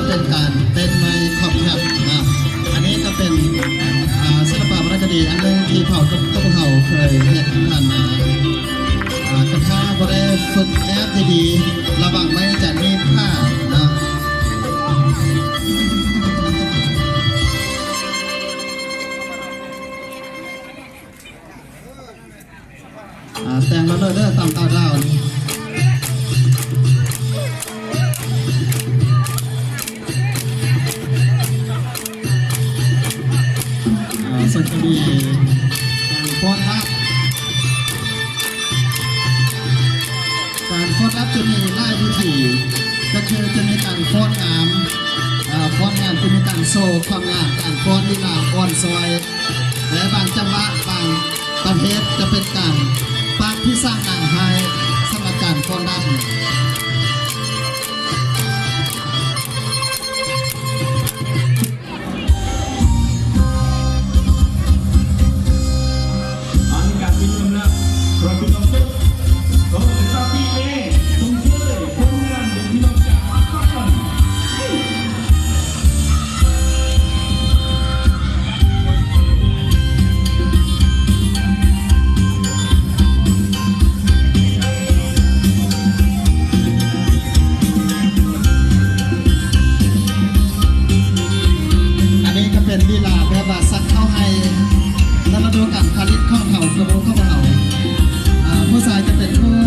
ເປັນການເຕັ້ນໃໝ່ຂອບແຄບນະ. ອັນນີ້ກໍເປັນ ອ່າ ສິລະປະວັນນະຄະດີອັນໜຶ່ງທີ່ເຜົ່າກັບພວກເຮົາເຄີຍເຮັດຜ່ານມາ. ອ່າ ກໍຖ້າບໍ່ໄດ້ຝຶກແອບດີໆ ລະວັງໄວ້ຈະໜີບຂານະ. ອ່າ ແຕ່ງມາເລີຍເດີ ຕາມຕາດາວນີ້. ອ່າ ສັງເກດດີ ການຟ້ອນຮັບ ການຟ້ອນຮັບຈະມີຫຼາຍວິທີ ກໍຄືຈະມີການຟ້ອນງາມ ອ່າ ຟ້ອນງາມຈະມີການໂຊຄວາມງາມ ການຟ້ອນລີລາອ່ອນຊ້ອຍ ແລະ ບາງຈັງຫວະ ບາງປະເພດຈະເປັນການປາກທີ່ສ້າງນາງຮ້າຍສຳລັບການຟ້ອນລຳ. ອັນນີ້ການເປັນກຳລັງ ເພື່ອພີ່ນ້ອງເດີ ຂໍປະຊາທິເອ ຊົມເຊີຍຜົນງານຂອງພີ່ນ້ອງຈາກ ອັນນີ້ກໍເປັນລີລາແບບວ່າສັກເຂົ້າໄຮ່ ໃນລະດູການຜະລິດຂອງເຜົ່າກະໂບຂອງເຮົາ. ອ່າ ຜູ້ຊາຍຈະເປັນຜູ້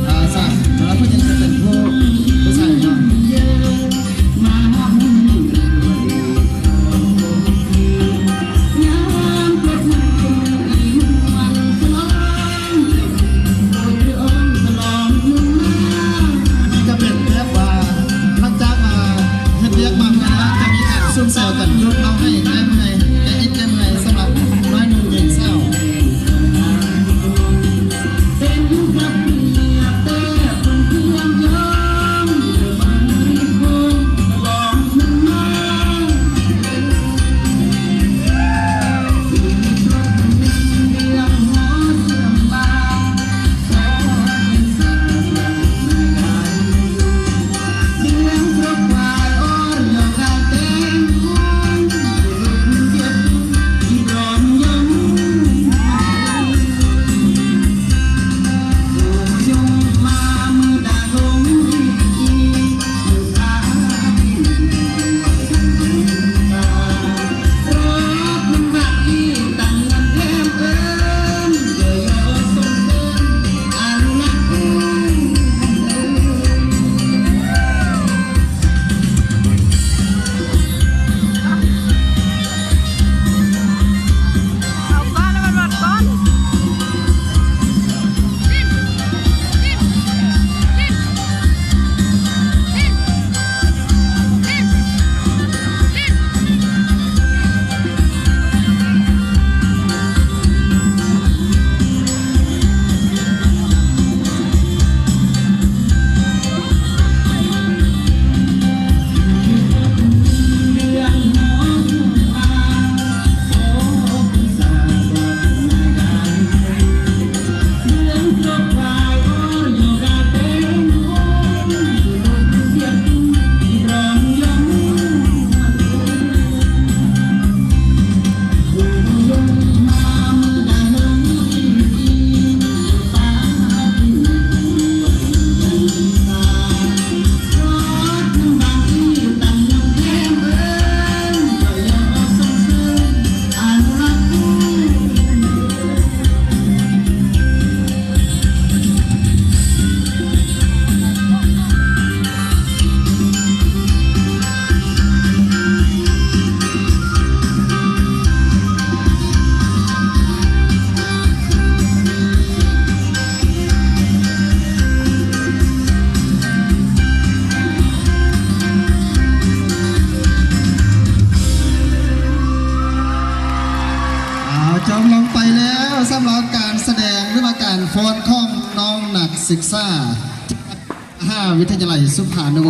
ອ່າ ສັກ ແລະ ຜູ້ຍິງຈະເປັນຜູ້ ຜູ້ໃສ່ເນາະ. ອັນນີ້ຈະເປັນແບບວ່າ ຫຼັງຈາກວ່າເຮັດວຽກມາເມື່ອຍແລ້ວ ຈະມີການຊຸມແຊວກັນ ຫຼຸດເອົາໃຫ້ແກ້ເມື່ອຍ ແກ້ອິດແກ້ເມື່ອຍ ສຳລັບນ້ອຍໜຸ່ມຍິງສາວ. ເອົາ ຈົບລົງໄປແລ້ວ ສຳລັບການສະແດງ ຫຼືວ່າການຟ້ອນຂອງນ້ອງນັກສຶກສາ ມະຫາວິທະຍາໄລສຸພານຸວົງ